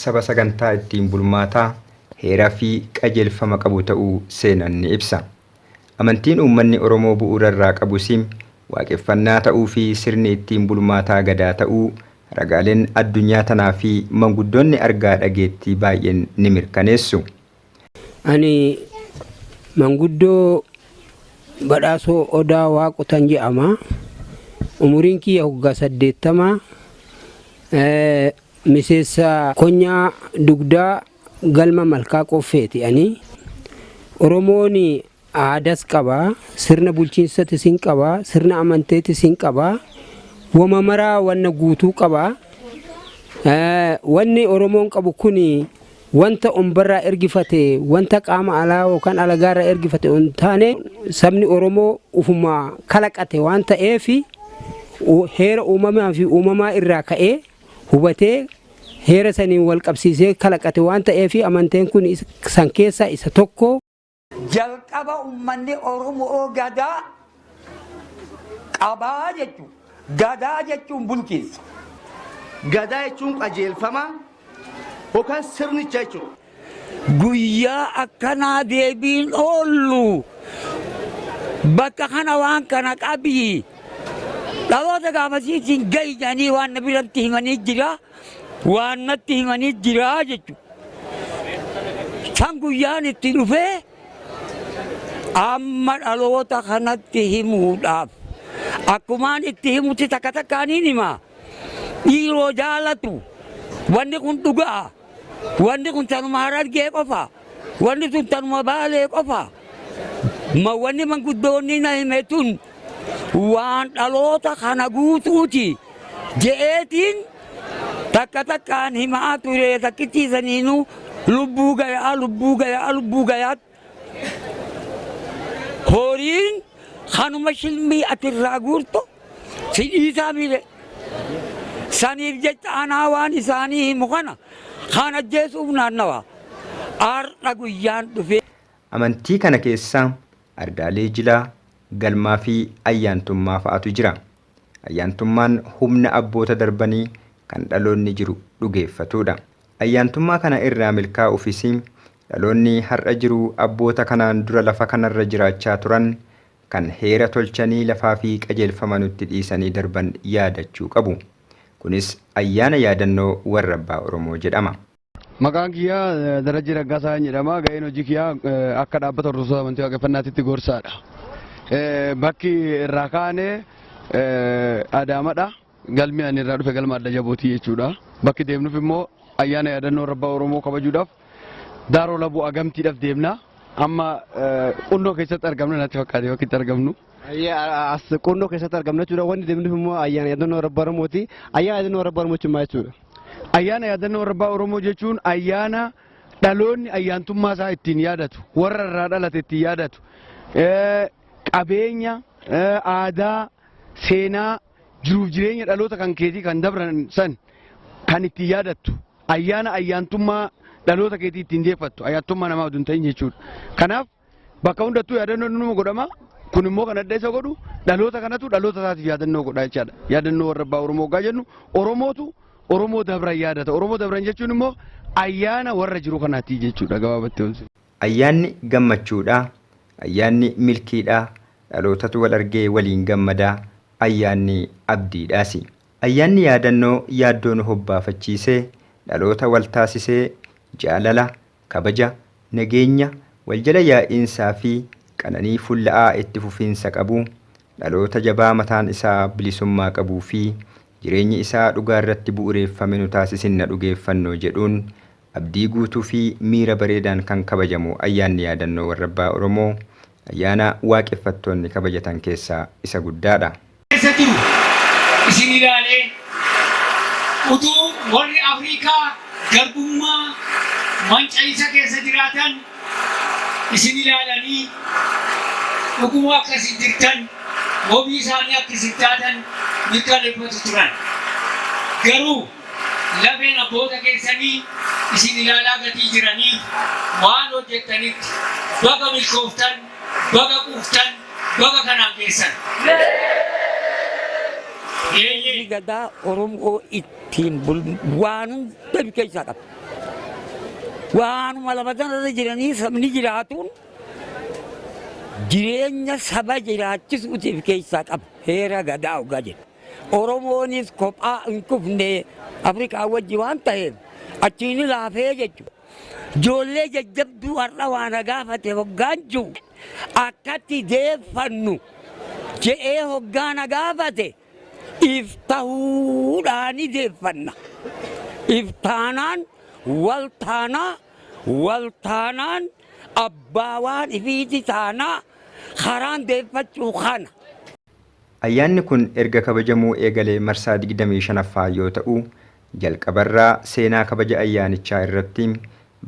saba sagantaa ittiin bulmaataa, heeraa fi qajeelfama qabu ta'uu seenaan ni ibsa. Amantiin uummanni Oromoo bu'uurarraa qabus Waaqeffannaa ta'uu fi sirni ittiin bulmaataa Gadaa ta'uu ragaaleen addunyaa tanaa fi manguddoonni argaa dhageettii baay'een ni mirkaneessu. Ani manguddoo Badhaasoo Odaa Waaqotan jedhama. Umuriin kiyya waggaa 80. Miseessa konyaa dugdaa galma malkaa qoffeeti ani. Oromoon aadas qaba, sirna bulchiinsatis hin qaba, sirna amanteetis hin qaba, wama maraa wanna guutuu qaba. Wanni Oromoon qabu kun wanta ombarraa ergifate, wanta qaama alaa yookaan alagaarraa ergifate hin taane sabni Oromoo ufuma kalaqate waan ta'eef heera uumamaa fi uumamaa irraa ka'ee hubatee heera saniin wal qabsiisee kalaqate waan ta'eef amanteen kun san keessaa isa tokko. Jalqaba ummanni Oromoo Gadaa qabaa jechuudha. Gadaa jechuun bulchiinsa. Gadaa jechuun qajeelfama yookaan sirnicha jechuudha. Guyyaa akkanaa deebiin oollu bakka kana waan kana qabii dhaloota gaafasiitiin gahi jedhanii waan na biratti himanii jira waan natti himanii jira jechuudha. San guyyaan itti dhufee amma dhaloota kanatti himuudhaaf akkumaan itti himutti takka takkaaniin hima. Dhiiroo jaalatu wanni kun dhugaa. Wanni kun tanuma Harargee qofa. Wanni tun tanuma Baalee qofa. Ma wanni manguddoonni na hime tun waan dhaloota kana guutuuti je'eetiin takka takkaan himaa ture takkittii saniinuu lubbuu gayaa lubbuu gayaa lubbuu gayaa horiin kanuma shilmii ati irraa guurtu si dhiisaa miire. Saniif jecha anaa waan isaanii himu kana kaan ajjeesuuf naannawa. Har'a guyyaan dhufee. Amantii kana keessa ardaalee jilaa, galmaa fi ayyaantummaa fa'atu jira. Ayyaantummaan humna abboota darbanii kan dhaloonni jiru dhugeeffatuudha. Ayyaantummaa kana irraa milkaa'uufis dhaloonni har'a jiru abboota kanaan dura lafa kanarra jiraachaa turan kan heera tolchanii lafaa fi qajeelfama nutti dhiisanii darban yaadachuu qabu. Kunis ayyaana yaadannoo warra abbaa Oromoo jedhama. Maqaan kiyya Darajjee Raggaasaa jedhama. Ga'een hojii kiyyaa akka dhaabbata hordoftoota amantii waaqeffannaatitti gorsaadha. Bakki irraa kaane Adaamadha. Galmi ani irraa dhufe galma adda jabootii jechuudha. Bakki deemnuuf immoo ayyaana yaadannoo Rabbaa Oromoo kabajuudhaaf Daaroo Labuu Agamtiidhaaf deemna. Amma qunnoo keessatti argamna natti fakkaate bakki itti argamnu. As qunnoo keessatti argamna jechuudha. Wanni deemnuuf immoo ayyaana yaadannoo Rabbaa Oromooti. Ayyaana yaadannoo Rabbaa Oromoo jechuun maal jechuudha? Ayyaana yaadannoo Rabbaa Oromoo jechuun ayyaana dhaloonni ayyaantummaa isaa ittiin yaadatu, warra irraa dhalate ittiin yaadatu, qabeenya, aadaa, seenaa, jiruuf jireenya dhaloota kan keetii kan dabran san kan ittiin yaadattu ayyaana ayyaantummaa dhaloota keetii ittiin deeffattu ayyaantummaa namaa oduu hin ta'in jechuudha. Kanaaf bakka hundattuu yaadannoon numa godhama. Kun immoo kan adda isa godhu dhaloota kanatu dhaloota isaatiif yaadannoo godha jechaadha. Yaadannoo warra abbaa Oromoo hoggaa jennu Oromootu Oromoo dabran yaadata. Oromoo dabran jechuun immoo ayyaana warra jiru kanaati jechuudha gabaabatti. Ayyaanni gammachuudha, ayyaanni milkiidha, dhalootatu wal argee waliin gammada, ayyaanni abdiidhaasi. Ayyaanni yaadannoo yaaddoo nu hobbaafachiisee, dhaloota wal taasisee, jaalala, kabaja, nageenya, waljala yaa'iinsaa fi qananii fulla'aa itti fufiinsa qabu, dhaloota jabaa mataan isaa bilisummaa qabuu fi jireenyi isaa dhugaarratti bu'ureeffame nu taasisinna dhugeeffannoo jedhuun Abdii guutuu fi miira bareedaan kan kabajamu ayyaanni yaadannoo warra abbaa Oromoo ayyaana waaqeffattoonni kabajatan keessaa isa guddaadha. keessa jiru isin ilaalee utuu warri Afriikaa garbummaa manca'insa keessa jiraatan isin ilaalanii dhuguma akka isin jirtan wabii isaanii akka isin taatan mirkaneeffatu turan. Garuu Lafeen abboota keessanii isin ilaalaa gatii jiraniif waan hojjettanitti baga milkooftan, baga quuftan, baga kanaan geessan. Eeyyee. Gadaa Oromoo ittiin bul waan hunda of keessaa qaba. Waanuma lafa tanarra jiranii sabni jiraatuun jireenya saba jiraachisuutiif keessaa qaba. Heera gadaa ogaa jedha. Oromoonis kophaa hin kufne Afrikaa wajji waan ta'eef achiin laafee jechuudha. Ijoollee jajjabduu har'a waan gaafate hoggaan jiru akkatti deeffannu je'ee hoggaana gaafate if tahuudhaani deeffanna. If taanaan wal taanaa wal taanaan abbaa waan ifiiti taanaa karaan deeffachuu kana. Ayyaanni kun erga kabajamuu eegalee marsaa 25ffaa yoo ta'u, jalqabarraa seenaa kabaja ayyaanichaa irratti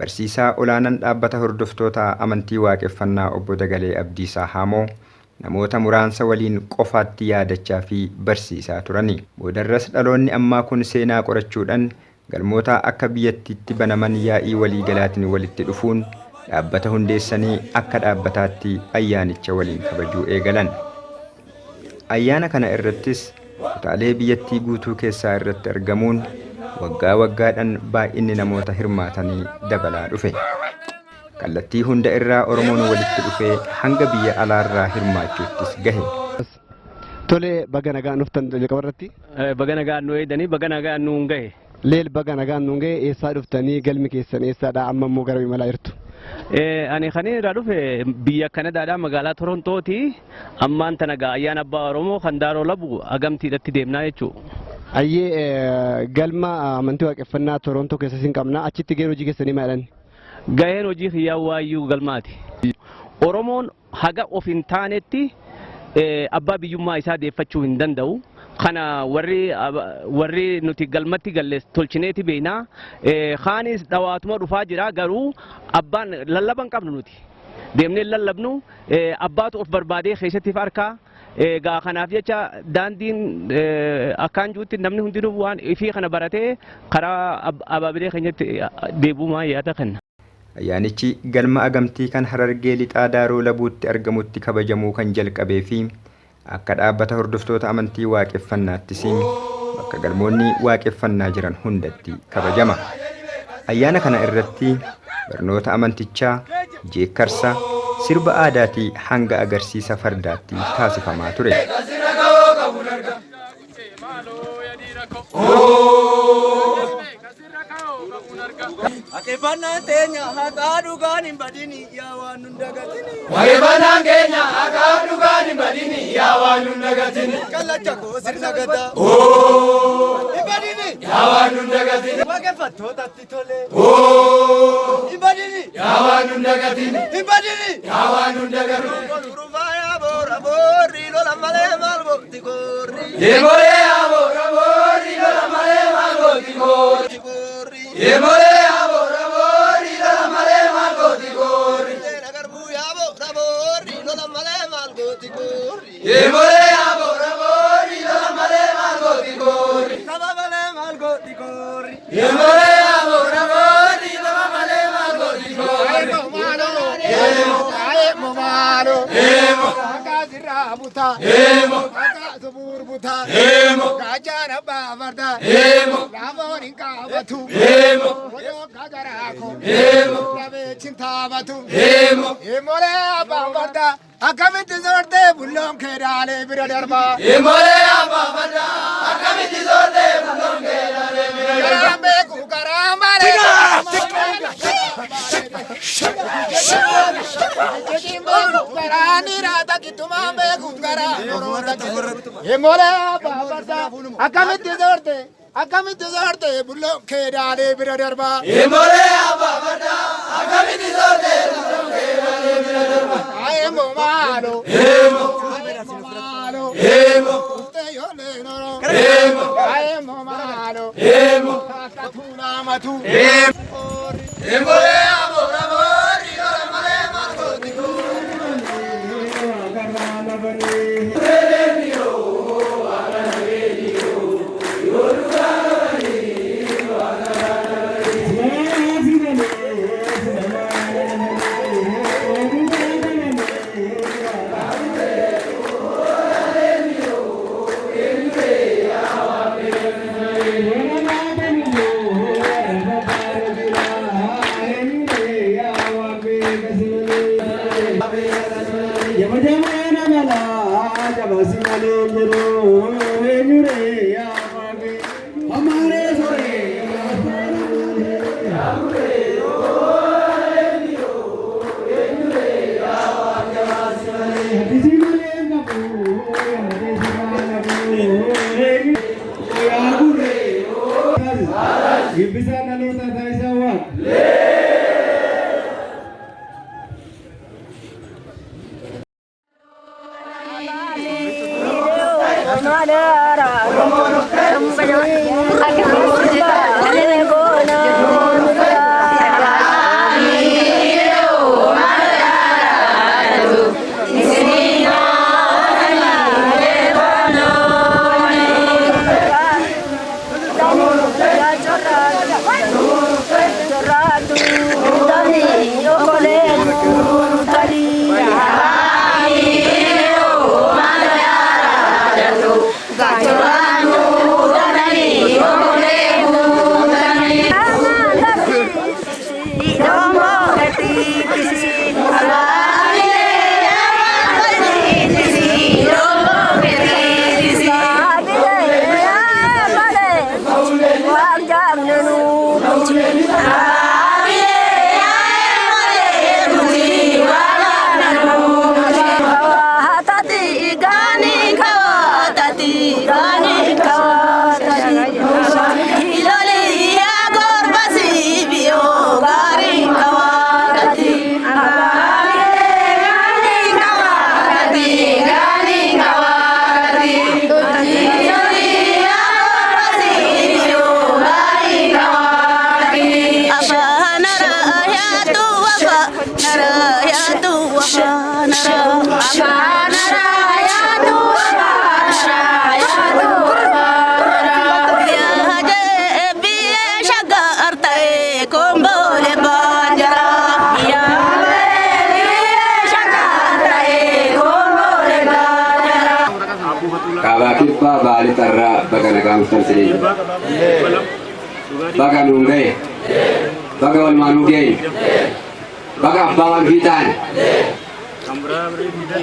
barsiisaa olaanaan dhaabbata hordoftoota amantii waaqeffannaa obbo Dagalee Abdiisaa Haamoo namoota muraasa waliin qofaatti yaadachaa fi barsiisaa turani. Boodarras dhaloonni ammaa kun seenaa qorachuudhaan galmoota akka biyyattiitti banaman yaa'ii waliigalaatiin walitti dhufuun dhaabbata hundeessanii akka dhaabbataatti ayyaanicha waliin kabajuu eegalan. Ayyaana kana irrattis kutaalee biyyattii guutuu keessaa irratti argamuun waggaa waggaadhaan baay'inni namoota hirmaatanii dabalaa dhufe. Kallattii hunda irraa Oromoon walitti dhufee hanga biyya alaarraa hirmaachuuttis gahe. Tole, baga nagaan dhuftan jalqaba irratti. Baga nagaan nu eedanii, baga nagaan nuun gahe. Leel, baga nagaan nuun gahe. Eessaa dhuftanii? Galmi keessan eessaadha? Amma immoo gara imalaa jirtu? Ani kan irraa dhufe biyya Kanadaadhaa, magaalaa Torontooti. Ammaan tana gaa ayyaana abbaa Oromoo kan Daaroo Labu agamtiidhatti deemnaa jechuudha. Ayyee, galma amantii waaqeffannaa Torontoo keessa isin qabna. Achitti gaheen hojii keessanii maal jedhan? Gaheen hojii kiyyaa waayyuu galmaati. Oromoon haga of hin taanetti abbaa biyyummaa isaa deeffachuu hin danda'u. Kana warri nuti galmatti galle tolchineeti beeknaa. Kaanis dhawaatuma dhufaa jira, garuu abbaan lallaba hin qabnu nuti. Deemnee lallabnu, abbaatu of barbaadee keessatti harkaa. Egaa kanaaf jecha daandiin akkaan jirutti namni hundinuu waan ifii kana baratee karaa abaabilee keenyatti deebi'umaa yaada kenna. Ayyaanichi galma agamtii kan Harargee Lixaa Daaroo Labuutti argamutti kabajamuu kan jalqabee fi akka dhaabbata hordoftoota amantii waaqeffannaattis bakka galmoonni waaqeffannaa jiran hundatti kabajama. Ayyaana kana irratti barnoota amantichaa, jeekkarsa, sirba aadaatii hanga agarsiisa fardaatti taasifamaa ture. Waaqeffannaan teenya haqaa dhugaan hin badini, yaa waan nun dagatini. Waaqeffannaan keenya haqaa dhugaan hin badini, yaa waan nun dagatini. Kallacha koo sirna gadaa. Hin badini. Yaa waan nun dagatini. Waaqeffattootatti tole. Hin badini. Yaa waan nun dagatini. Hin badini. Yaa waan nun dagatini. Urufaa yaa boora boorri lola malee maal gooti goorri. Yeemolee yaa boora boorri lola malee maal gooti goorri. Yeemolee yaa boora boorri lola malee maal gooti goorri. Garbuu yaa boora boorri lola malee maal gooti goorri. Yeemolee yaa boora boorri lola malee maal gooti goorri. Saba malee maal gooti goorri. Yeemolee yaa boora boorri lola malee maal gooti goorri. Eemo. Eemo. Eemo. Eemo. Eemo. Eemo. Eemo. Akkamitti soortee bulloon kee daalee bira darbaa? Yeemolee abbaa fardaa akkamitti soortee bulloon kee daalee bira darbaa? Karaan beeku karaa malee. Karaa dhiiraa takkitumaan beeku karaa moroota. Yeemolee abbaa fardaa akkamitti soortee, akkamitti soortee bulloon kee daalee bira darbaa? Yeemolee abbaa fardaa akkamitti soortee bulloon kee daalee bira darbaa? Eemo maalo. Eemo. Maalo. Eemo. Eemo. Eemo maalo. Eemo. Akkatuunaamatu. Eemo. Yeemolee abbaa boorri lola malee maal gooti goorri? malee jiru eenyure yaa babe hamaaree soree Gibbisaan dhaloota taayisaa waaq. Kaabaa kibbaa baalee tarraa baga nagaan dhuftan. Baga nuun ga'e. Baga walumaan nu ga'e. Baga abbaa waan ofii ta'an.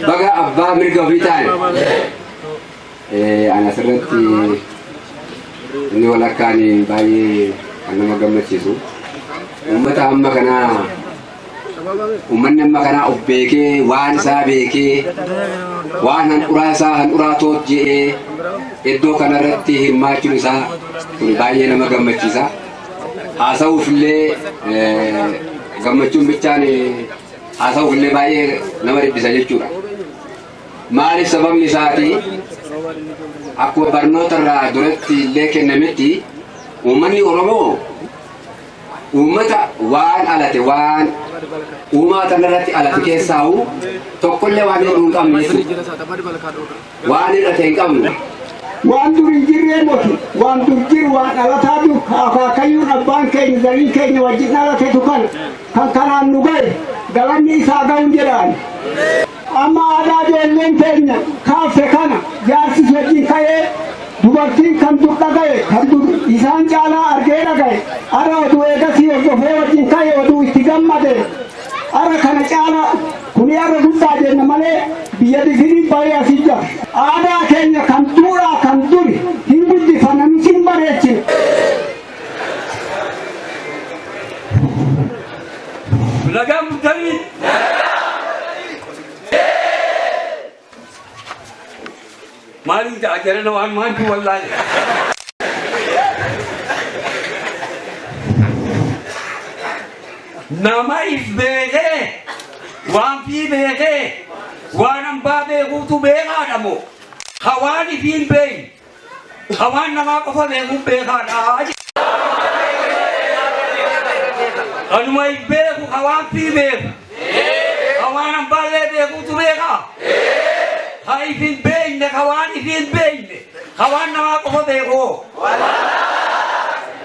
Baga abbaa mirga ofii ta'an. Ani asirratti inni walakkaan baay'ee kan nama gammachiisu. Uummata amma kanaa, uummanni amma kanaa of beekee, waan isaa beekee, waan handhuraa isaa handhuraa toot je'ee iddoo kanarratti hirmaachuun isaa kun baay'ee nama gammachiisa. Haasa'uuf illee gammachuun bichaan haasa'uuf illee baay'ee nama dhibbisa jechuudha. Maaliif? Sababni isaati akkuma barnoota irraa duratti illee kennametti, uummanni Oromoo uummata waan alate, waan uumaa tanarratti alate keessaa'u tokkollee waan hin qabne jechuudha. Waan hir'ate hin qabnu. Waan dur hin jirree moti, waan dur jiru, waan dhalataa dur akaakayyuun abbaan keenya zariin keenya wajjin dhalatetu kan kan kanaan nu ga'e, galanni isaa ga'uun jedhaan. Amma aadaa ijoolleen keenya kaafte kana jaarsis wajjin ka'ee, dubartiin kan dur dhaga'e, kan dur isaan caalaa argee dhaga'e, ara oduu eegasii hordofee wajjin ka'e, oduu itti gammade, ara kana caalaa kuni arra guddaa jenna malee biyya dhifinii baay'ee asii jira. Aadaa keenya kan duudhaa kan duri hin guddifanna, nuti hin bareechine. Nagaan bultanii. Maaliin ja'a jedhana waan maantu wallaahi. Nama if beekee, waan fi beekee, waan hambaa beekuutu beekaadha moo ka waan ifiin beekne, ka waan namaa qofa beekuun beekaadha? Kanuma if beeku, ka waan fi beeku, ka waan hambaallee beekuutu beekaa. Ka if hin beekne, ka waan ifiin beekne, ka waan namaa qofa beekoo.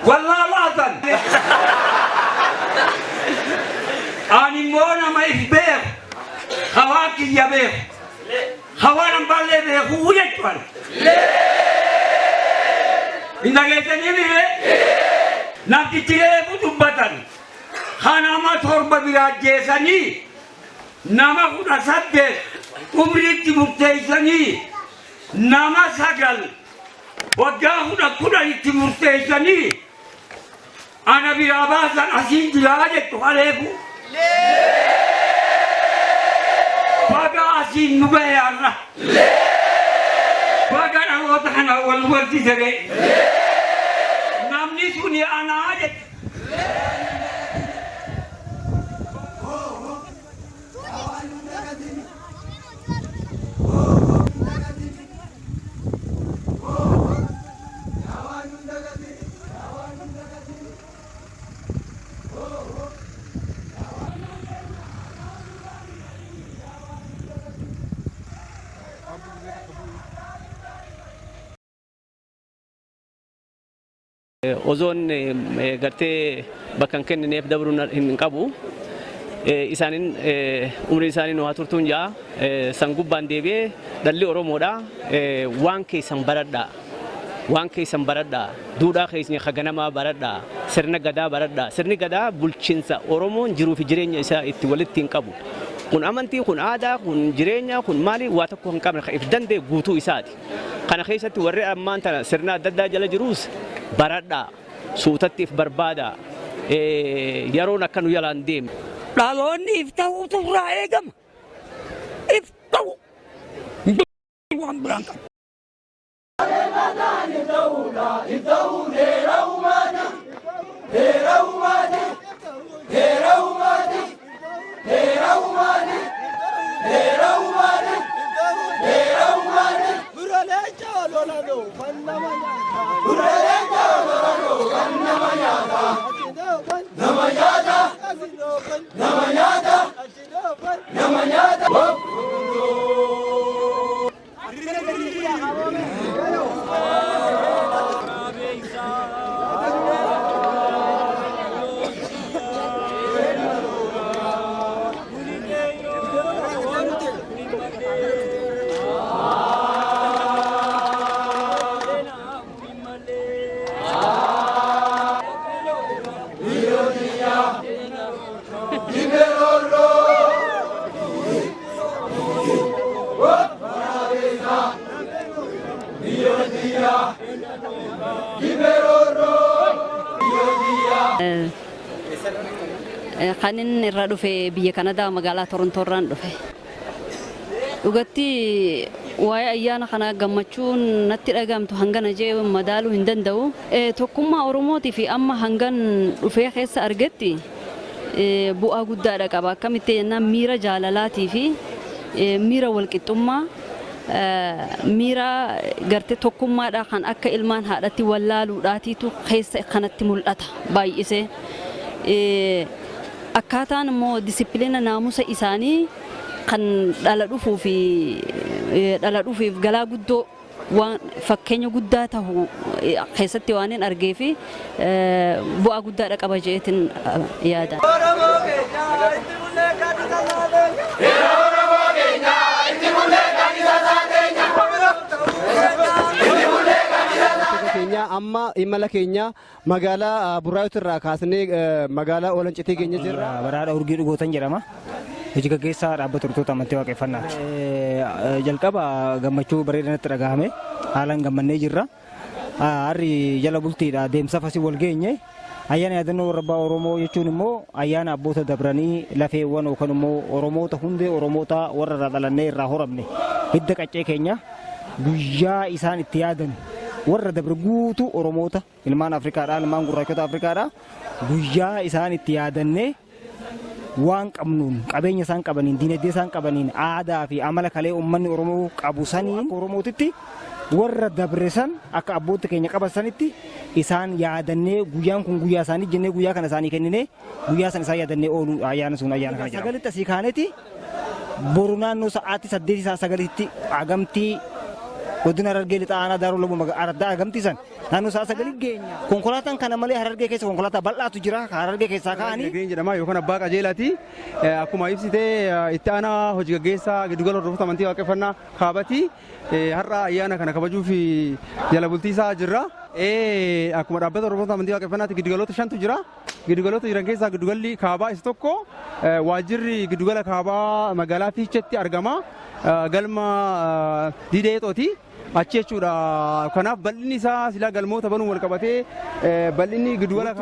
Wallaalaatan. Ani immoo nama if beeku, ka waan kiyya beeku, ka waan hambaallee beekuu jechuudha. Hin dhageessanii mire? Namtichi reefu dubbatan kan nama 7 biraa ajjeesanii nama 18 umriitti murteessanii. Nama 9 waggaa 10 10tti murteessanii ana biraa baasan asiin jiraa jettu haleefu. Baga asiin nu gahe har'a. Baga dhaloota kana wal walchisere. Namni suni anaa jedhe. Osoon gartee bakka hin kennineef dabruu hin qabu. Isaanin umriin isaanii nu haa turtuun ja'a. San gubbaan deebi'ee dhalli Oromoodha waan keessan baradhaa. Waan keessan baradhaa. Duudhaa keessan ka ganamaa baradhaa. Sirna gadaa baradhaa. Sirni gadaa bulchiinsa Oromoon jiruu fi jireenya isaa itti walitti hin qabu. Kun amantii, kun aadaa, kun jireenya, kun maali waa tokko hin qabne kan if danda'e guutuu isaati. Kana keessatti warri ammaan tana sirna adda addaa jala jiruus baradhaa, suutatti if barbaadaa, yeroon akka nu jalaa hin deemne. Dhaloonni if ta'uutu irraa eegama. If ta'u waan biraan qabu. Kan inni irraa dhufe biyya Kanadaa magaalaa Torontoo irraan dhufe. Dhugatti waa'ee ayyaana kanaa gammachuun natti dhaga'amtu hangana jee madaaluu hin danda'u. Tokkummaa Oromootii fi amma hangan dhufee keessa argetti bu'aa guddaadha qaba. Akkamitti jennaan miira jaalalaatii fi miira walqixxummaa miira gartee tokkummaadhaa kan akka ilmaan haadhatti wallaaluudhaatiitu keessa kanatti mul'ata baay'isee. Akkaataan immoo disipiliina naamusa isaanii kan dhala dhufuu fi dhala dhufiif galaa guddoo waan fakkeenya guddaa tahu keessatti waan hin argee fi bu'aa guddaadha qaba jeetin yaada. Keenya amma imala keenya magaalaa Burraayuutti irraa kaasnee magaalaa Olancitii geenye jirra. Badhaadha Urgii Dhugootan jedhama. Hojii gaggeessaa dhaabbata hordoftoota amantii waaqeffannaati. Jalqaba gammachuu bareeda natti dhagahame. Haalaan gammannee jirra. Har'i jala bultiidha deemsaaf asii wal geenye. Ayyaana yaadannoo warra abbaa Oromoo jechuun immoo ayyaana abboota dabranii lafeewwan yookaan immoo Oromoota hundee Oromoota warra irraa dhalannee irraa horamne hidda qaccee keenya guyyaa isaan itti yaadan warra dabre guutuu Oromoota ilmaan Afrikaadhaa ilmaan gurraachota Afrikaadhaa guyyaa isaan itti yaadannee waan qabnuun qabeenya isaan qabaniin diinagdee isaan qabaniin aadaa fi amala kalee uummanni Oromoo qabu saniin akka Oromootitti warra dabre san akka abbootti keenya qaban sanitti isaan yaadannee guyyaan kun guyyaa isaanii jennee guyyaa kana isaanii kenninee guyyaa san isaan yaadannee oolu ayyaana sun ayyaana kana jedhama. Sagalitti asii kaaneeti boru naannoo sa'aatii 8 sa'a 9tti agamtii godina Harargee Lixaa aanaa Daaroo Labuu araddaa agamtii san Naannoo sa'a sagalii geenya. Konkolaataan kana malee Harargee keessa konkolaataa bal'aatu jira. Ka Harargee keessaa ka'anii. Nageen jedhama yookaan abbaa qajeelaati. Akkuma ibsite itti aanaa hojii gaggeessaa giddugala hordoftoota amantii waaqeffannaa kaabati. Har'a ayyaana kana kabajuuf jala bultii isaa jirra. Akkuma dhaabbata hordoftoota amantii waaqeffannaatti giddugaloota shantu jira. Giddugaloota jiran keessaa giddugalli kaabaa isa tokko. Waajjirri giddugala kaabaa magaalaa Fiicheetti argama. Galma Diidee Eexooti. Achi jechuudha. Kanaaf bal'inni isaa silaa galmoota banuun wal qabatee bal'inni giddugala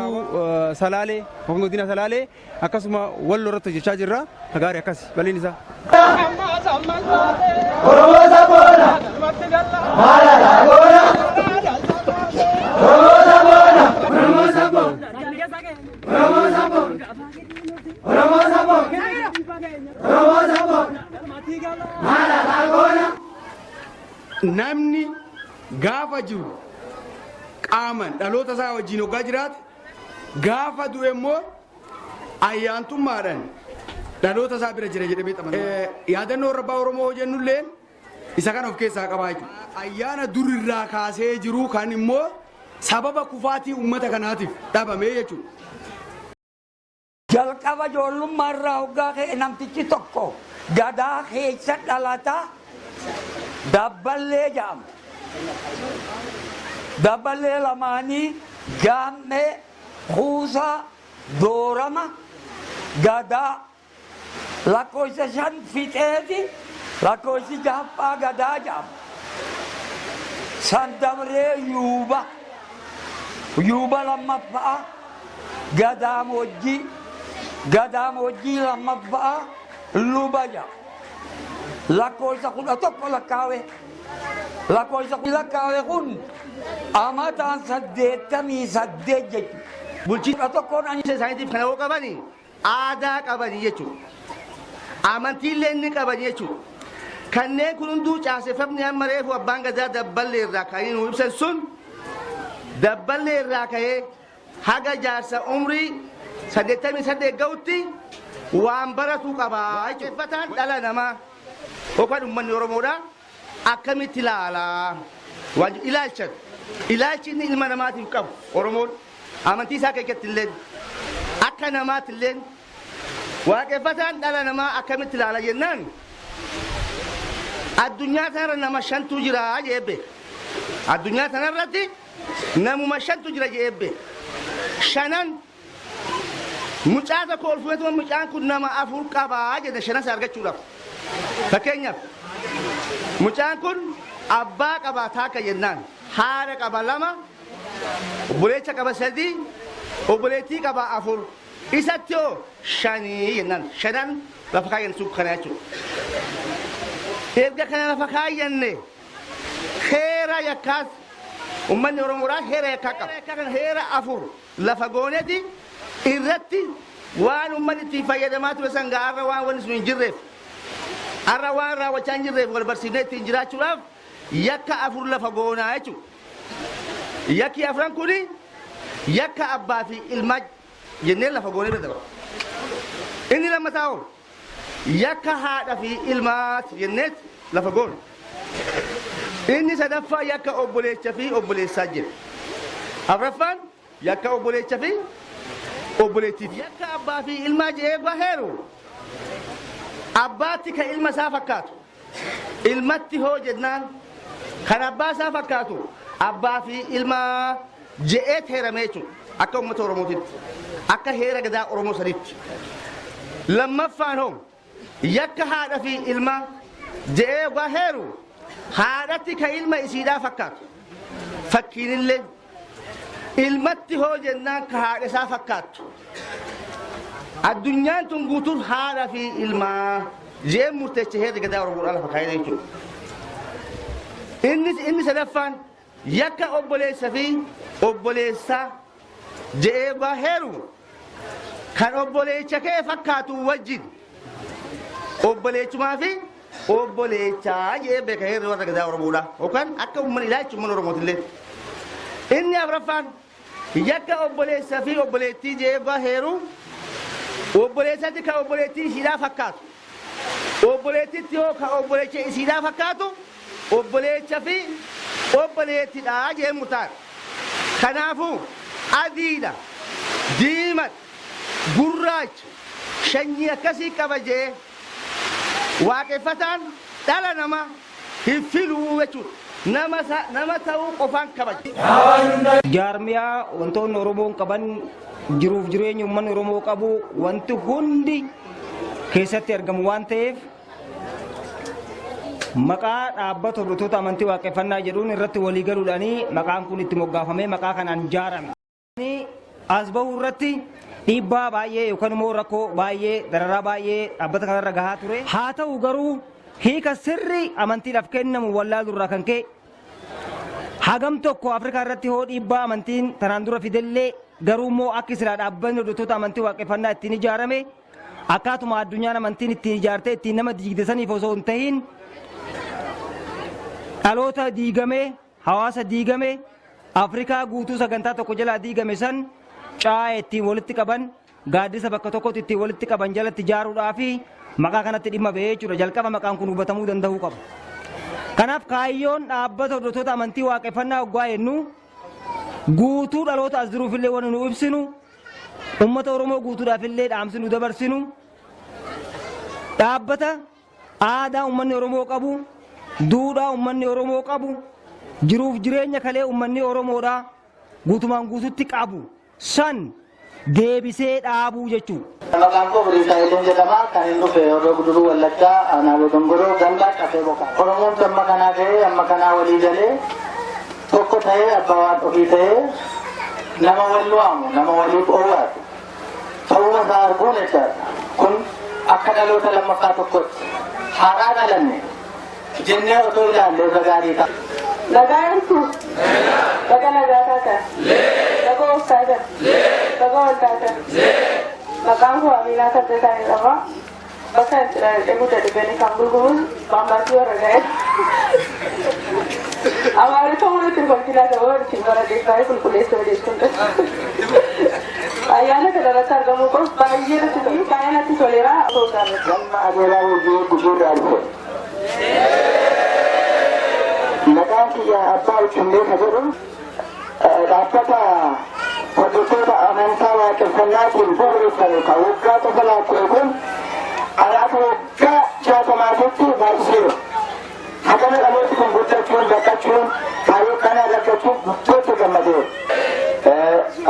Salaalee yookiin godina Salaalee akkasuma Walloo irratti hojjechaa jirra. Gaarii akkas bal'inni isaa. Oromoo saboona. Maala goona. Oromoo saboona. Oromoo saboona. Oromoo saboona. Oromoo saboona. Oromoo saboona. Maala goona. Namni gaafa jiru qaaman dhaloota isaa wajjin hoggaa jiraate, gaafa du'e immoo ayyaantummaadhaan dhaloota isaa bira jira jedhamee amanama. Yaadannoo Rabbaa Oromoo hojjennullee isa kana of keessaa qabaa jechuudha. Ayyaana durirraa kaasee jiru kan immoo sababa kufaatii uummata kanaatiif dhabame jechuudha. Jalqaba ijoollummaa irraa hoggaa ka'e namtichi tokko Gadaa keessa dhalata, Dabballee jedhama. Dabballee lamaanii Gaammee, Kuusaa, Doorama, Gadaa lakkoofsa 5 fixeeti lakkoofsi jahaffaa Gadaa jedhama. San dabree Yuuba. Yuuba lammaffaa Gadaamoojjii. Gadaamoojjii lammaffaa Luba jedhama. Lakkoofsa 11 lakkaawe. Lakkoofsa lakkaawe kun amataan 88 jechuudha. Bulchiinsa isaaniitiif kana yoo qabani aadaa qabani jechuudha. Amantiillee inni qabani jechuudha. Kanneen kun hunduu caaseffamni amma reefu abbaan gadaa dabballee irraa ka'anii nu ibsan sun dabballee irraa ka'ee haga jaarsa umrii 88 ga'utti waan baratu qaba jechuudha. Waaqeffataan dhala namaa yookaan uummanni Oromoodha akkamitti ilaala? Waan jedhu ilaalcha ilaalchi inni ilma namaatiif qabu Oromoon amantii isaa keessatti illee akka namaatti illee waaqeffataan dhala namaa akkamitti ilaala jennaan addunyaa tanarra nama shantu jira jedhee beeka. Addunyaa tanarratti namuma shantu jira jedhee beeka. Shanan mucaa tokko ol fuudhetuma mucaan kun nama afur qabaa jedhe shanan isa argachuudhaaf. Fakkeenyaaf mucaan kun abbaa qabaa taakka jennaan haadha qaba lama, obboleessa qaba sadii, obboleettii qaba afur, isatti hoo shanii jennaan shanan lafa kaayyan sun kana jechuudha. Erga kana lafa kaayyanne heera yakkaas uummanni Oromoodhaa heera yakkaa qaba. Yakkaa kana heera afur lafa gooneti irratti waan uummanni ittiin fayyadamaa ture san gaarra waan wanni sun hin jirreef har'a waan raawwachaa hin jirreef wal barsiifnee ittiin jiraachuudhaaf yakka afur lafa goonaa jechuudha. Yakki afran kuni yakka abbaa fi ilmaa jennee lafa goonee bira dabarra. Inni lammataa hoo yakka haadha fi ilmaati jennee lafa goona. Inni sadaffaa yakka obboleecha fi obboleessaa jedha. Afraffaan yakka obboleecha fi obboleettiiti. Yakka abbaa fi ilmaa jedhee baheeru abbaatti kan ilma isaa fakkaatu, ilmatti hoo jennaan kan abbaa isaa fakkaatu abbaa fi ilmaa je'ee heerame jechuudha. Akka uummata Oromootitti, akka heera gadaa Oromoo sanitti. Lammaffaan hoo yakka haadha fi ilmaa je'ee yogaa heeru haadhatti kan ilma isiidhaa fakkaatu. Fakkiinillee ilmatti hoo jennaan ka haadha isaa fakkaattu. Addunyaan tun guutuun haadha fi ilmaa je'ee murteeche heerri gadaa Oromoodhaa lafa kaa'ee jechuudha. Inni sadaffaan yakka obboleessa fi obboleessaa je'ee yogaa heeru kan obboleecha kee fakkaatu wajjin obboleechumaa fi obboleechaa je'ee beeka heerri warra gadaa Oromoodhaa yookaan akka uummanni ilaalcha uummanni Oromootillee. Inni afraffaan yakka obboleessa fi obboleettii je'ee yogaa heeru obboleessatti kan obboleettii ishiidhaa fakkaatu, obboleettitti hoo kan obboleecha isiidhaa fakkaatu obboleecha fi obboleettidha jedhee murtaa'a. Kanaafuu adiidha, diimadha, gurraacha, shanyii akkasii qaba jedhee waaqeffataan dhala namaa hin filuu jechuudha. Nama, nama ta'uu qofaan kabaja. Jaarmiyaa wantoonni Oromoon qaban, jiruuf jireenya uummanni Oromoo qabu wanti hundi keessatti argamu waan ta'eef, Maqaa dhaabbata hordoftoota amantii waaqeffannaa jedhuun irratti walii galuudhaanii maqaan kun itti moggaafamee maqaa kanaan ijaarame. As bahuu irratti dhiibbaa baay'ee yookaan immoo rakkoo baay'ee dararaa baay'ee dhaabbata kanarra gahaa ture. Haa ta'u garuu hiika sirrii amantiidhaaf kennamu wallaaluu irraa kan ka'e hagam tokko Afrikaa irratti hoo dhiibbaa amantiin tanaan dura fidellee garuu immoo akki silaa dhaabbanni hordoftoota amantii waaqeffannaa ittiin ijaarame akkaatuma addunyaan amantiin ittiin ijaartee ittiin nama diigde saniif osoo hin tahin dhaloota diigame hawaasa diigame Afrikaa guutuu sagantaa tokko jalaa diigame san caaya ittiin walitti qaban gaaddisa bakka tokkotti ittiin walitti qaban jalatti ijaaruudhaa fi maqaa kanatti dhimma ba'ee jechuudha. Jalqaba maqaan kun hubatamuu danda'uu qaba. Kanaaf kaayyoon dhaabbata hordoftoota amantii waaqeffannaa hoggaa jennu guutuu dhaloota as jiruufillee wanni nu ibsinu uummata Oromoo guutuudhaafillee dhaamsi nu dabarsinu dhaabbata aadaa uummanni Oromoo qabu, duudhaa uummanni Oromoo qabu, jiruuf jireenya kalee uummanni Oromoodhaa guutumaan guututti qabu san deebisee dhaabuu jechuudha. Maqaan koo Biriisaa Iluun jedhama. Kan hin dhufe Horroo Guduruu Wallaggaa Aanaa Dogongoroo Ganda Cafee Bokaa. Oromoon amma kanaa ga'ee amma kanaa walii galee tokko ta'ee abbaa waan ofii ta'ee nama wal waamu nama waliif owwaatu ta'uu isaa arguun jechaadha. Kun akka dhaloota lammaffaa tokkotti haaraa dhalanne jennee otoo ilaalle irra gaarii ta'a. Nagaa jirtu? Baga nagaa taatan. Baga of taatan. Baga wal taatan. Maqaan koo Aminaa Taaddasaa jedhama. Bakka itti dhaladhee guddadhe gani kan gurgurus Baambaasii warra ga'e. Amaariffaa mana itti kolfinaa sababa ittiin baradheef baay'ee qulqulleessa odeessuun. Ayyaana kana irratti argamuu qof baay'ee natti tole. Baay'ee natti toleera. Galma Adeeraa Hojii Gujiirraa dhufe. Maqaan kiyya Abbaa Ittullee ka jedhu dhaabbata hordoftoota amantaa waaqeffannaatiin bu'uureffame kan waggaa qofa laakka'e kun ana akka waggaa jaatamaatitti baay'iseera. Hagana dhalooti kun guddachuun baqachuun kaayyoo kanaa argachuun guddootti gammadeera.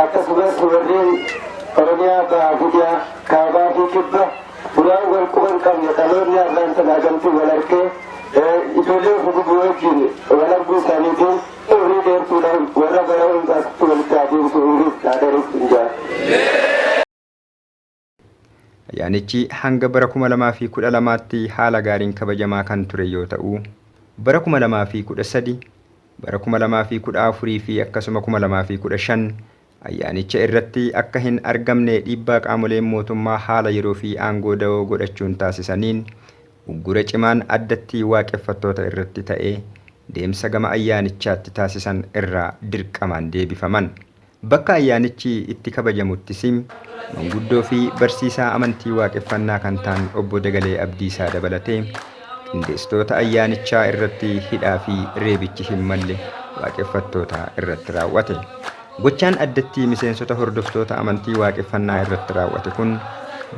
Akkasumas warri Oromiyaa bahaa fi dhiyaa kaabaa fi kibba duraan wal quba hin qabne dhaloonni har'aan tana hagamtuu wal argee ijoollee gugubuu wajjin wal arguu isaaniitiin umrii dheertuudhaan warra bara hundaatti walitti haa deebisu umrii haa dheeressu hin jaa. Ayyaanichi hanga bara 2012tti haala gaariin kabajamaa kan ture yoo ta'u, bara 2013, bara 2014 fi akkasuma 2015 ayyaanicha irratti akka hin argamne dhiibbaa qaamoleen mootummaa haala yeroo fi aangoo dawoo godhachuun taasisaniin uggura cimaan addatti waaqeffattoota irratti ta'e deemsa gama ayyaanichaatti taasisan irraa dirqamaan deebifaman. Bakka ayyaanichi itti kabajamuttis manguddoo fi barsiisaa amantii waaqeffannaa kan ta'an Obbo Dagalee Abdiisaa dabalatee qindeessitoota ayyaanichaa irratti hidhaa fi reebichi hin malle waaqeffattoota irratti raawwate. Gochaan addatti miseensota hordoftoota amantii waaqeffannaa irratti raawwate kun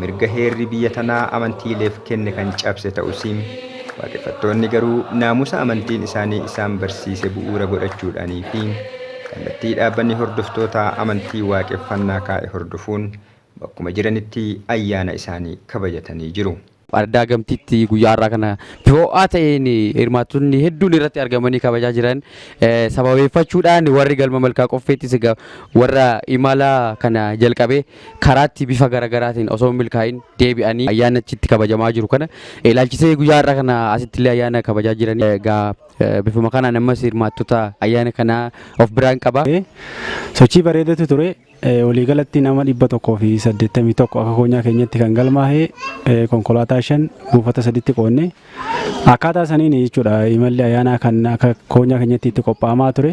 mirga heerri biyya tanaa amantiileef kenne kan cabse ta'us waaqeffattoonni garuu naamusa amantiin isaanii isaan barsiise bu'uura godhachuudhaanii fi kallattii dhaabbanni hordoftoota amantii waaqeffannaa kaa'e hordofuun bakkuma jiranitti ayyaana isaanii kabajatanii jiru. Ardaa Gamtiitti guyyaa har'aa kana bifa ho'aa ta'een hirmaattonni hedduun irratti argamanii kabajaa jiran sababeeffachuudhaan warri galma malkaa qoffeettis egaa warra imala kana jalqabee karaatti bifa garaagaraatiin osoo hin milkaa'in deebi'anii ayyaana achitti kabajamaa jiru kana ilaalchisee guyyaa har'aa kana asitti illee ayyaana kabajaa jiran egaa bifuma kanaan ammas hirmaattota ayyaana kanaa of biraan qaba. Sochii bareedatu ture. Waliigalatti nama 181 akka koonyaa keenyatti kan galmaahe konkolaataa 5 buufata saditti qoodne akkaataa saniin jechuudha imalli ayyaanaa kan akka koonyaa keenyatti itti qophaa'amaa ture.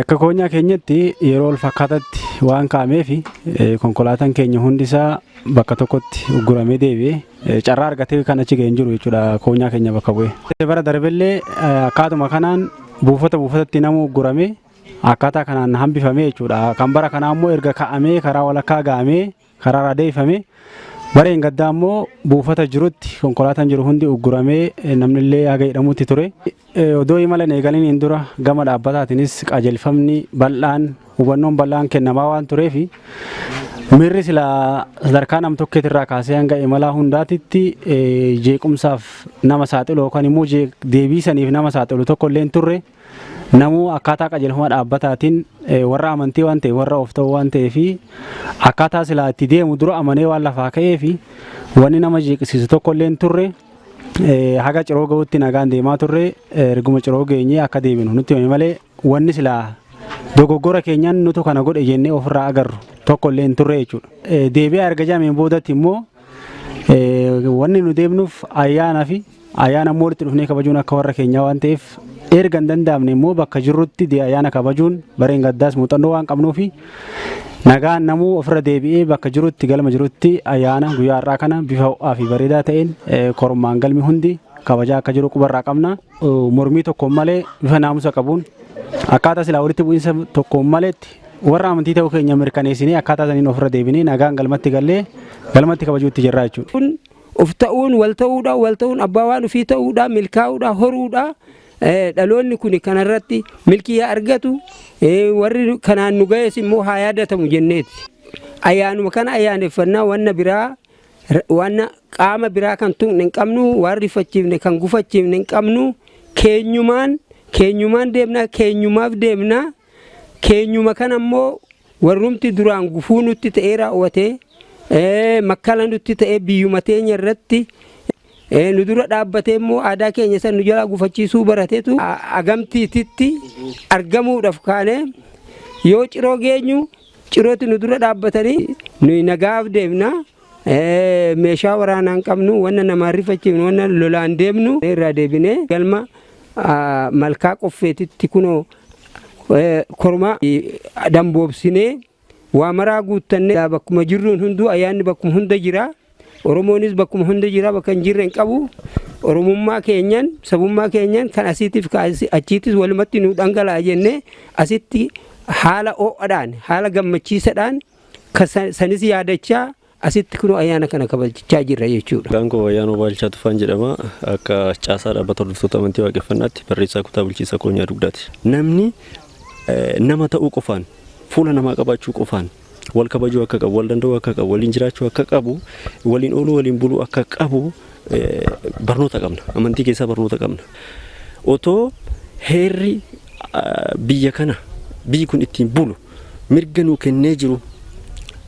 Akka koonyaa keenyatti yeroo wal fakkaatatti waan ka'ameef konkolaataan keenya hundisaa bakka tokkotti ugguramee deebi'e carraa argatee kan achi ga'e hin jiru jechuudha koonyaa keenya bakka bu'e. Bara darbellee akkaatuma kanaan buufata buufatatti namuu uggurame akkaataa kanaan hambifame jechuudha. Kan bara kanaa immoo erga ka'amee karaa walakkaa ga'amee karaarraa deebifame. Bareen gaddaa immoo buufata jirutti konkolaataan jiru hundi ugguramee namnillee haga hidhamutti ture. Odoo imala hin eegaliniin dura gama dhaabbataatiinis qajeelfamni bal'aan hubannoon bal'aan kennamaa waan tureef Miirri silaa sadarkaa nam-tokkeetirraa kaasee hanga imalaa hundaatitti jeequmsaaf nama saaxilu yookaan immoo deebii saniif nama saaxilu tokko illee hin turre. Namuu akkaataa qajeelfama dhaabbataatiin warra amantii waan ta'eef warra of ta'uu waan ta'eef akkaataa silaa itti deemu dura amanee waan lafaa ka'ee fi wanni nama jeeqisiisu tokko illee hin turre. Haga Ciroo ga'utti nagaan deemaa turre erguma Ciroo geenyee akka deebinu nutti himame malee wanni silaa dogoggora keenyaan nutu kana godhe jennee ofirraa agarru tokko illee hin turre jechuudha. Deebi'aa erga jedhameen boodatti immoo wanni nu deemnuuf ayyaana fi ayyaana immoo walitti dhufnee kabajuun akka warra keenyaa waan ta'eef erga hin danda'amne immoo bakka jirrutti ayyaana kabajuun bareen gaddaas muuxannoo waan qabnuufi nagaan namuu ofirra deebi'ee bakka jirutti galma jirutti ayyaana guyyaa har'aa kana bifa ho'aa fi bareedaa ta'een kormaan galmi hundi kabajaa akka jiru qubarraa qabna. Mormii tokkoon malee bifa naamusa qabuun akkaataa silaa walitti bu'iinsa tokkoon maleetti warra amantii ta'uu keenya mirkaneessinee akkaataa saniin ofirra deebinee nagaan galmatti gallee galmatti kabajuutti jirra jechuudha. Kun of ta'uun wal ta'uudha, wal ta'uun abbaa waan ofii ta'uudha, milkaa'uudha, horuudha. Dhaloonni kun kanarratti milkii haa argatu, warri kanaan nu ga'es immoo haa yaadatamu jenneeti. Ayyaanuma kana ayyaaneffannaa wanna biraa wanna qaama biraa kan tuqne hin qabnu, waan rifachiifne kan gufachiifne hin qabnu, keenyumaan keenyumaan deemna, keenyumaaf deemna. Keenyuma kana immoo warrumti duraan gufuu nutti ta'ee raawwatee makkala nutti ta'ee biyyuma teenya irratti nu dura dhaabbatee immoo aadaa keenya san nu jalaa gufachiisuu baratetu agamtiititti argamuudhaaf kaane yoo Ciroo geenyu Cirootti nu dura dhaabbatanii nuyi nagaaf deemna. Meeshaa waraanaa hin qabnu, wanna namaan rifachiifnu, wanna lolaan deemnu irraa deebinee galma malkaa qoffeetitti kunoo korma damboobsinee waa maraa guuttannee bakkuma jirruun hunduu ayyaanni bakkuma hunda jira. Oromoonis bakkuma hunda jira bakka hin jirre hin qabu. Oromummaa keenyan sabummaa keenyan kan asiitiif kan achiitis walumatti nu dhangala'a jennee asitti haala ho'adhaan haala gammachiisadhaan kan sanis yaadachaa asitti kunoo ayyaana kana kabajachaa jirra jechuudha. Maqaan koo Ayyaanoo Baalchaa Tufaan jedhama. Akka caasaa dhaabbata hordoftoota amantii waaqeffannaatti barreessaa kutaa bulchiinsa koonyaa dugdaati. Namni nama ta'uu qofaan, fuula namaa qabaachuu qofaan wal kabajuu akka qabu, wal danda'uu akka qabu, waliin jiraachuu akka qabu, waliin ooluu, waliin buluu akka qabu barnoota qabna. Amantii keessaa barnoota qabna. Otoo heerri biyya kana biyyi kun ittiin bulu mirga nuu kennee jiru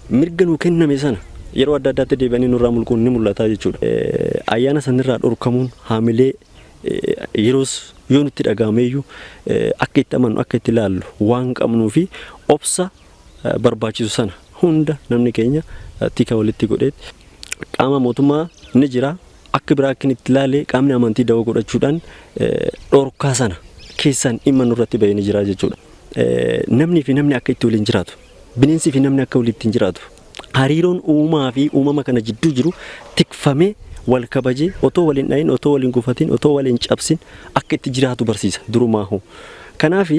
mirga nuu kenname sana yeroo adda addaatti deebi'anii nurraa mulquun ni mul'ata jechuudha. Ayyaana sanirraa dhorkamuun haamilee yeroos yoo nutti dhaga'ameeyyuu akka itti amannu akka itti ilaallu waan qabnuu fi obsa barbaachisu sana hunda namni keenya tika walitti godhee qaama mootummaa ni jira akka biraa akka inni itti ilaale qaamni amantii dawoo godhachuudhaan dhorkaa sana keessaan dhimma nurratti bahee ni jira jechuudha. Namni fi namni akka itti waliin jiraatu, bineensi fi namni akka waliin jiraatu, hariiroon uumaa fi uumama kana jidduu jiru tikfamee wal kabajee otoo waliin dhahin, otoo waliin gufatin, otoo waliin cabsin akka itti jiraatu barsiisa durumaahu. Kanaaf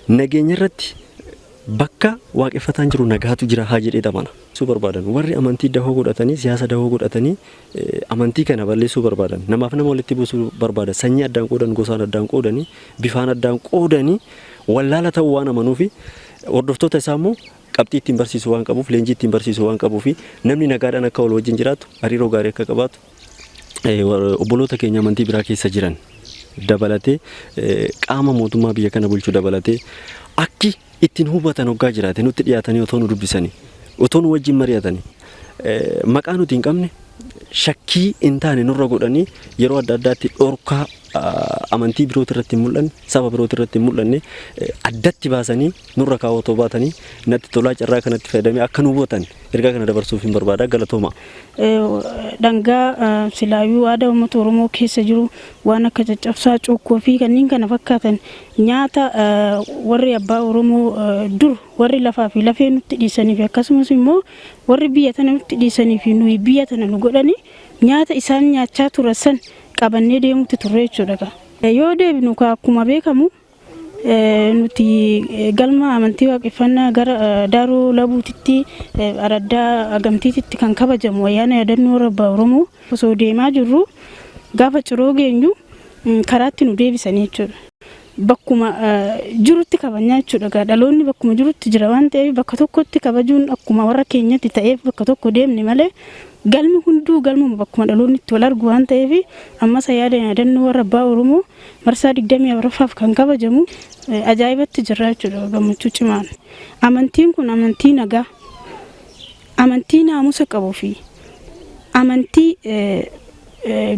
nageenya irratti Bakka waaqeffataan jiru nagaatu jira haa jedheet amana. Suu barbaadan. Warri amantii dahoo godhatanii, siyaasa dahoo godhatanii amantii kana balleessuu barbaadan. Namaaf nama walitti buusuu barbaadan. Sanyii addaan qoodan, gosaan addaan qoodanii, bifaan addaan qoodanii wallaala ta'uu waan amanuufi hordoftoota isaa immoo qabxii ittiin barsiisu waan qabuuf, leenjii ittiin barsiisu waan qabuufi namni nagaadhaan akka wal wajjin jiraatu, hariiroo gaarii akka qabaatu obboloota keenya amantii biraa keessa jiran dabalatee qaama mootummaa biyya kana bulchu dabalatee akki ittiin hubatan hoggaa jiraate nutti dhiyaatanii otoo nu dubbisanii otoo nu wajjin mari'atanii maqaa nuti hin qabne shakkii hin taane nurra godhanii yeroo adda addaatti dhorkaa amantii birooti irratti hin mul'anne saba birooti irratti hin mul'anne addatti baasanii nurra kaa'uu otoo baatanii natti tolaa carraa kanatti fayyadamee akka nu hubatan ergaa kana dabarsuuf hin barbaada galatooma. Dhangaa silaayuu aadaa uummata Oromoo keessa jiru waan akka caccabsaa, cuukkoo fi kanneen kana fakkaatan nyaata warri abbaa Oromoo dur warri lafaa fi lafee nutti dhiisanii fi akkasumas immoo warri biyya tana nutti dhiisanii fi nuyi biyya tana nu godhani nyaata isaan nyaachaa turan san qabannee deemutti turre jechuudha. Yoo deebinu akkuma beekamu Nuti galma amantii waaqeffannaa gara Daaroo Labuutitti araddaa Agamtiititti kan kabajamu ayyaana yaadannoo Rabba Oromoo osoo deemaa jirru gaafa Ciroo geenyu karaatti nu deebisanii jechuudha. Bakkuma jirutti kabajnaa jechuudha. Egaa dhaloonni bakkuma jirutti jira waan ta'eef bakka tokkotti kabajuun akkuma warra keenyatti ta'eef bakka tokko deemne malee galmi hunduu galmuma bakkuma dhaloonni itti wal argu waan ta'eef ammas yaada yaadannoo warra abbaa Oromoo marsaa 24ffaaf kan kabajamu ajaa'ibatti jirra jechuudha gammachuu cimaan. Amantiin kun amantii nagaa, amantii naamusa qabuu fi amantii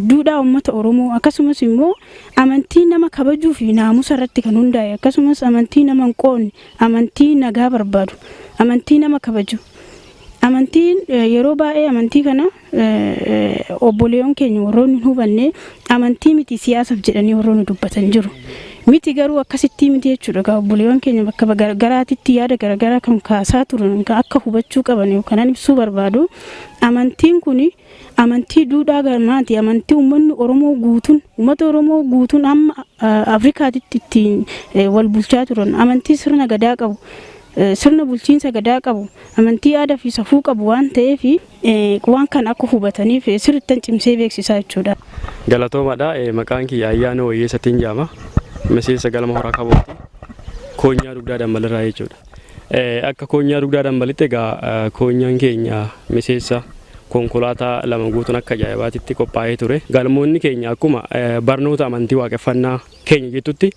duudhaa uummata Oromoo akkasumas immoo amantii nama kabajuu fi naamusa irratti kan hundaa'e akkasumas amantii nama hin qoodne, amantii nagaa barbaadu, amantii nama kabaju. Amantiin yeroo baay'ee amantii kana obboleeyyoon keenya warroonni hin hubanne amantii miti siyaasaaf jedhanii warroonni dubbatan jiru. Miti garuu akkasittii miti jechuudha. Egaa obboleeyyoon keenya bakka garaagaraatitti yaada garaagaraa kan kaasaa turan kan akka hubachuu qaban kanan ibsuu barbaadu. Amantiin kun amantii duudhaa galmaati. Amantii uummanni Oromoo guutuun uummata Oromoo guutuun amma Afrikaatitti ittiin wal bulchaa turan. Amantii sirna gadaa qabu. Sirna bulchiinsa gadaa qabu. Amantii aadaa fi safuu qabu waan ta'eef waan kana akka hubataniif sirrittan cimsee beeksisaa jechuudha. Galatoomaadha. Maqaan kiyya Ayyaanoo Wayyeessatiin jedhama. Miseensa galma horaa kabooti. Koonyaa Dugdaa Dambalirraa jechuudha. Akka Koonyaa Dugdaa Dambalitti egaa koonyaan keenya miseensa konkolaataa 2 guutuun akka ajaa'ibaatitti qophaa'ee ture. Galmoonni keenya akkuma barnoota amantii waaqeffannaa keenya jettutti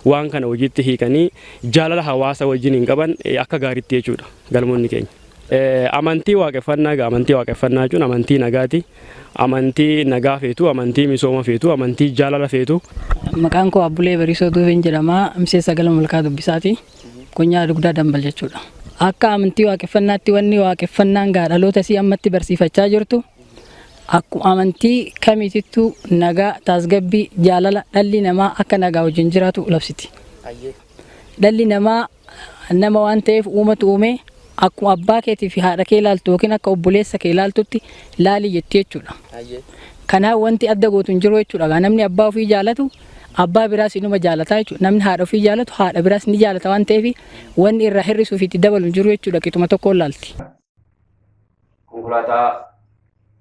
waan kana hojiitti hiikanii jaalala hawaasa wajjin hin qaban akka gaariitti jechuudha galmoonni keenya. Amantii waaqeffannaa egaa amantii waaqeffannaa jechuun amantii nagaati. Amantii nagaa feetu, amantii misooma feetu, amantii jaalala feetu. Maqaan koo Abbulee Bariisoo Duubeen jedhama. Miseensa galma Malkaa Dubbisaati. Konyaa Dugdaa Dambal jechuudha. Akka amantii waaqeffannaatti wanni waaqeffannaan gaa dhaloota isii ammatti barsiifachaa jirtu akkuma amantii kamiitittuu nagaa, taasgabbii, jaalala dhalli namaa akka nagaa wajjin jiraatu labsiti. Dhalli namaa nama waan ta'eef uumatu uumee akkuma abbaa keetii fi haadha kee ilaaltu yookiin akka obboleessa kee ilaaltutti laali jetti jechuudha. Kanaaf wanti adda gootu hin jiru jechuudha. Egaa namni abbaa ofii jaalatu abbaa biraas inuma jaalata jechuudha. Namni haadha ofii jaalatu haadha biraas ni jaalata waan ta'eef wanni irraa hir'isuu fi itti dabalu hin jiru jechuudha. Qixuma tokkoon laalti. Konkolaataa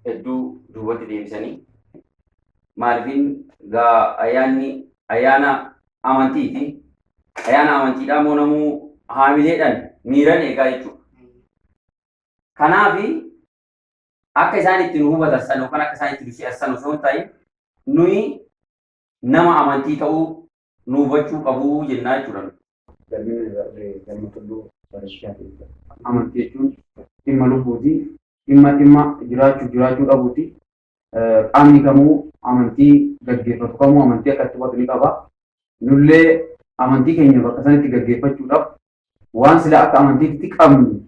hedduu duubatti deebisanii maaliifin gaa ayyaanni ayyaana amantiiti. Ayyaana amantiidhaa immoo namuu haamileedhaan miiran eegaa jechuudha. Kanaaf akka isaan itti nu hubatan sana yookaan akka isaan itti nu si'an sana osoo hin ta'in nuyi nama amantii ta'uu nu hubachuu qabu jennaa jechuudha. Galmi galma tulluu bareechaa Amantii jechuun dhimma lubbuuti. Dhimma dhimma jiraachuuf jiraachuu dhabuuti. Qaamni kamuu amantii gaggeeffatu kamuu amantii akka itti hubatu ni qaba. Nullee amantii keenya bakka sanitti gaggeeffachuudhaaf waan silaa akka amantiitti qabnu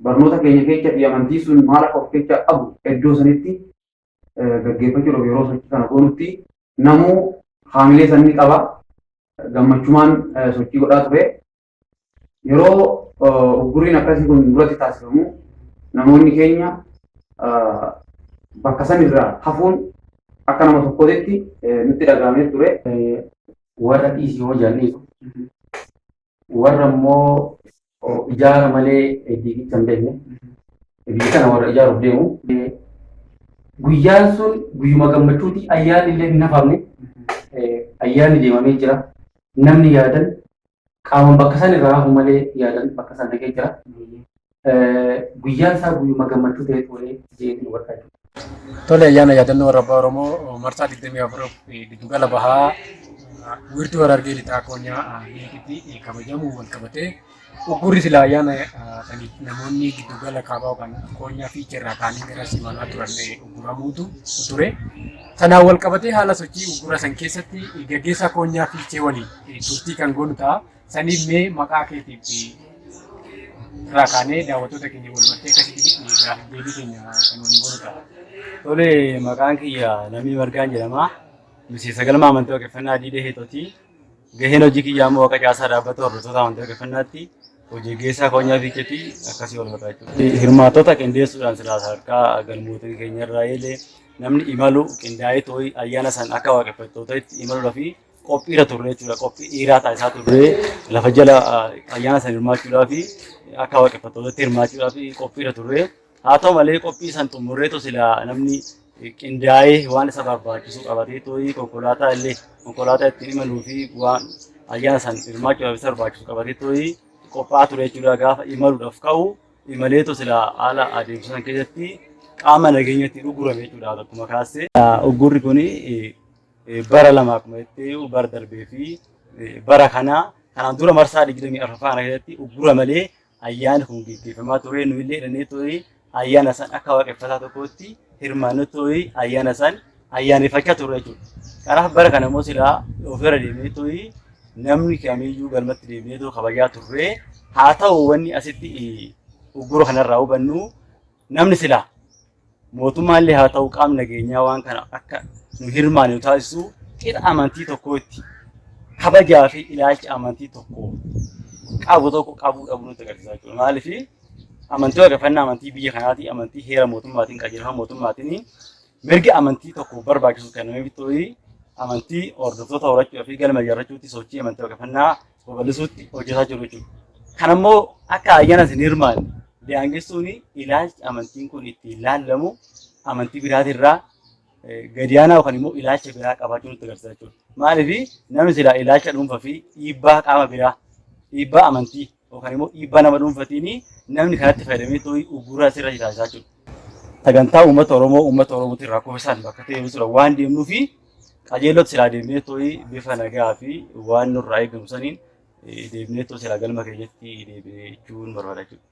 barnoota keenya keessa fi amantii sun maal akka of keessaa qabu iddoo sanitti gaggeeffachuudhaaf yeroo sochii kana goonutti namuu haamilee san ni qaba. Gammachumaan sochii godhaa ture. Yeroo uggurriin akkasii kun duratti taasifamu namoonni keenya bakka sanirraa hafuun akka nama tokkootitti nutti dhaga'amee ture. Warra dhiisii hoo jedhan warra immoo ijaara malee diigicha hin beekne biyya kana warra ijaaruuf deemu. Guyyaan sun guyyuma gammachuuti ayyaanni illee hin hafamne ayyaanni deemamee jira. Namni yaadan qaaman bakka san irraa hafu malee yaadan bakka san dhaqee jira. Guyyaan isaa guyyuma gammachuu ta'ee ture jeetiin hubadhaa jechuudha. Tole ayyaana yaadannoo warra abbaa Oromoo marsaa 24 giddugala bahaa wiirtuu Harargee lixaa koonyaa Meeqitti kabajamu wal qabatee uggurri silaa ayyaana saniif namoonni giddugala kaabaa yookaan koonyaa fiichee irraa ka'anii gara imalaa turan ugguramuutu ture. Sanaan wal qabatee haala sochii uggura san keessatti gaggeessaa koonyaa fiichee waliin turtii kan goonu ta'a. Saniif mee maqaa keetiif irraa kaanee daawwattoota keenya wal bartee akkasitti gaaffiif deebii keenya kan waliin goonu ta'a. Tole maqaan kiyya Lamii Margaan jedhama. Miseensa galma amantii waaqeffannaa Diidee Heexooti. Gaheen hojii kiyyaa immoo akka caasaa dhaabbata hordoftoota amantii waaqeffannaatti hojii gaggeessaa koonyaa fiicheetti akkasii wal barraa jechuudha. Hirmaattota qindeessuudhaan silaa sadarkaa galmoota keenya irraa eelee namni imalu qindaa'ee too'ii ayyaana san akka waaqeffattootaatti imaluudhaa fi qophiirra turre jechuudha. Qophii dhiiraa taasisaa turre lafa jala ayyaana san hirmaachuudhaa fi akka waaqeffattootatti hirmaachuudhaa fi qophiirra turre. Haa ta'u malee qophii san xumurreetu silaa namni qindaa'ee waan isa barbaachisu qabatee too'ii konkolaataa illee konkolaataa ittiin imaluu fi waan ayyaana san hirmaachuudhaaf isa barbaachisu qabatee tooyi qophaa'aa ture jechuudha. Gaafa imaluudhaaf ka'u imaleetoo silaa haala adeemsa san keessatti qaama nageenyatti uggurame jechuudha akkuma kaasee. Uggurri kun bara 2 akkuma jettee bara darbee fi bara kana kanaan dura marsaa 24ffaa kana keessatti uggura malee ayyaanni kun geggeeffamaa ture. Nu illee hidhannee ture ayyaana san akka waaqeffataa tokkootti hirmaannee ture ayyaana san ayyaaneffachaa turre jechuudha. Kanaaf bara kana immoo silaa ofirra deemnee ture namni kamiyyuu galmatti deemnee too kabajaa turre. Haa ta'u, wanni asitti uggura kanarraa hubannu, namni silaa mootummaallee haa ta'u qaamni nageenyaa waan kana akka nu hirmaanne nu taasisu qixa amantii tokkootti kabajaa fi ilaalcha amantii tokko qabu tokko qabuu dhabuu nutti agarsiisa jechuudha. Maaliif, amantii waaqeffannaa amantii biyya kanaati, amantii heera mootummaatiin, qajeelfama mootummaatiin mirgi amantii tokko barbaachisu kennamee bitooyi amantii hordoftoota horachuu fi galma ijaarrachuutti sochii amantii waaqeffannaa babal'isuutti hojjetaa jiru jechuudha. Kan ammoo akka ayyaana isin hirmaanne daangessuun ilaalchi amantiin kun ittiin laallamu amantii biraatirraa gadi aanaa yookaan immoo ilaalcha biraa qabaachuu nutti agarsiisa jechuudha. Maaliif, namni silaa ilaalcha dhuunfaa fi dhiibbaa qaama biraa, dhiibbaa amantii yookaan immoo dhiibbaa nama dhuunfatiin namni kanatti fayyadamee tooyi uggura asirra jiraachaa jechuudha. Sagantaa uummata Oromoo uummata Oromootiin rakkoo isaan bakka ta'e ibsuudha waan deemnuu fi qajeellotti silaa deemnee tooyi bifa nagaa fi waan nurraa eegamu saniin deemnee too silaa galma keenyatti deebi'ee jechuun barbaada jechuudha.